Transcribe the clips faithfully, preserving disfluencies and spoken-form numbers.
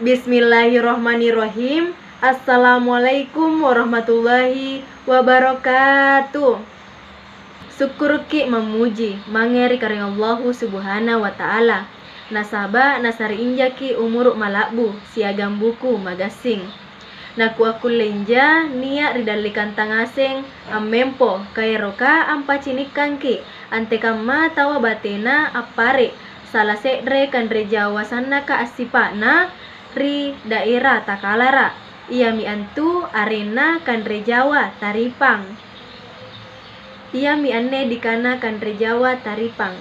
Bismillahirrahmanirrahim. Assalamualaikum warahmatullahi wabarakatuh. Sukkuruki' mammuji mange ri karaeng Allahu Subhanahu wa Ta'ala, nasaba' nasare injaki' umuru' mala'bu siagang buku magassing. Nakuakkulle inja nia' ri dallekanta ngaseng ammempo, kaeroka ampacinikkangki' antekamma taua batena appare' sala se're kanre Jawa sannaka assipa'na ri daera Takalara', iami antu arenna kanre Jawa taripang. Iami anne nikana kanre Jawa taripang.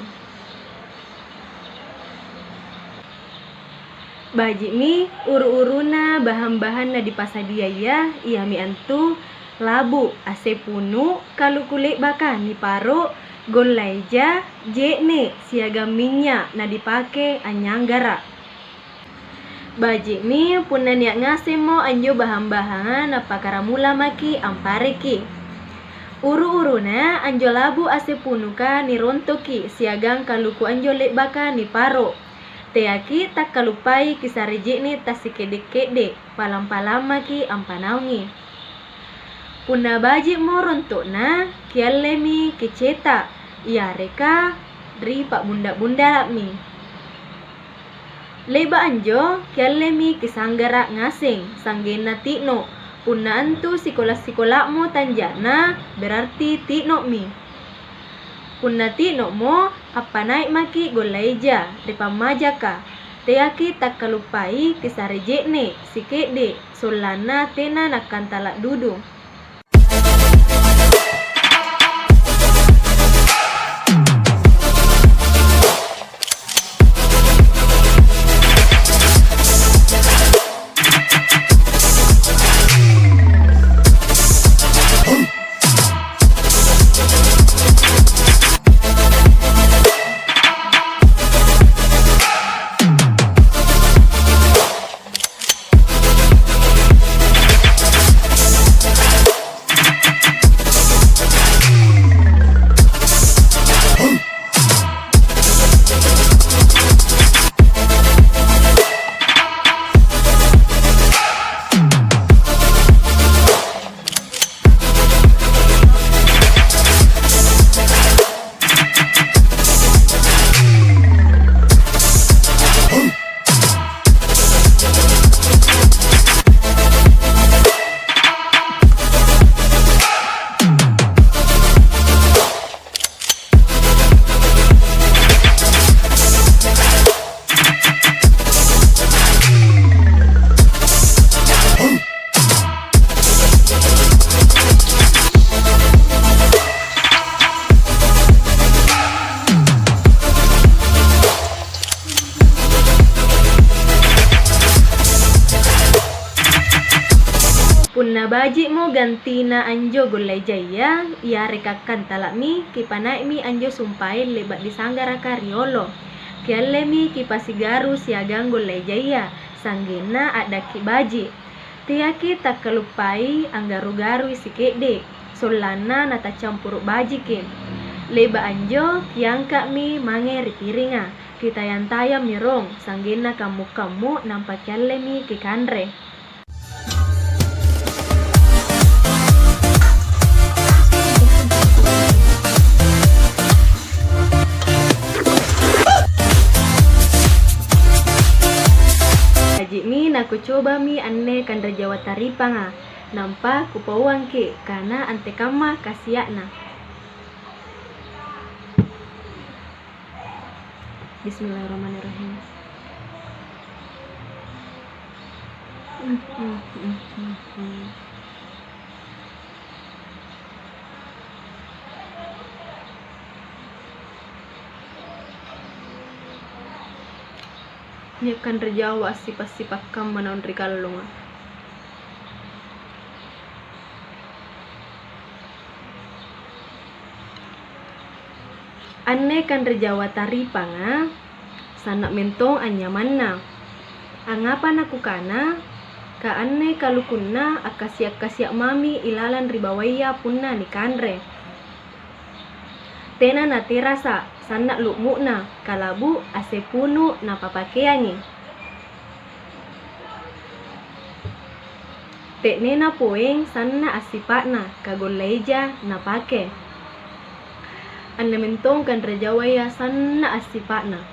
Baji'mi uru-uruna bahang-bahanna nipasadiaya, iami antu labu', ase punu', kaluku le'baka niparo', golla eja, je'ne', siagang minynya' nanipake anynyanggara'. Baji'mi punna nia' ngasemmo anjo bahang-bahanga napakkaramula maki' ampareki'. Uru-uruna anjo labu' ase punuka nirontoki' siagang kaluku anjo le'baka niparo'. Teaki' takkaluppai kisare je'ne' tassike'de'-ke'de', palang-palang maki' ampanaungi. Punna baji'mo ronto'na, kiallemi kiceta', yareka ri pa'bunda-bundala'mi. Le'ba' anjo, kiallemi kisanggara' ngaseng, sa'genna ti'no'. Punna antu sikola-sikola'mo tanja'na, berarti ti'no'mi. Punna ti'no'mo, appanai' maki' golla eja ri pammajaka. Teaki' takkaluppai kisare je'ne' sike'de', sollanna tena nakkantala' dudu. Punna baji'mo gantina anjo golla ejaya, yareka kantala'mi, kipanai'mi anjo sumpaeng le'ba' nisanggaraka riolo. Kiallemi kipasigaru siagang golla ejaya, sa'genna a'dakki baji'. Teaki' takkaluppai anggaru-garui sike'de', sollanna natacampuru' bajiki. Le'ba' anjo kiangka'mi mange ri piringa, kitayang-tayammi rong, sa'genna kammu-kammu nampa kiallemi kikanre. Baji'mi nakucobami anne kanre jawa taripanga, nampa kupauangki' kana antekamma kasia'na. Bismillahirrahmanirrahim. Nia' kanre jawa assipa'-sipa' kamma naung ri kallonga. Anne kanre jawa taripanga sanna' mentong annyamanna. Angngapa nakukana, ka anne kalukunna akkasia'-kasia' mami ilalang ri bawaya punna nikanre. Tena naterasa' sanna' lu'mu'na, kalabu' ase punu' napapakeangi. Te'nena poeng sanna' assipa'na, kagolla eja napake. Anne mentong kanre jawaya sanna' assipa'na.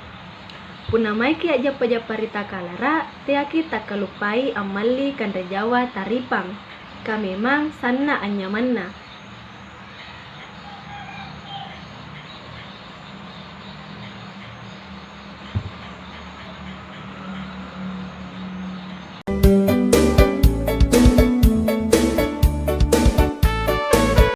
Punna maeki a'jappa-jappa ri takalara', teaki takkaluppai ammalli kanre jawa taripang, ka memang sanna' anyamanna.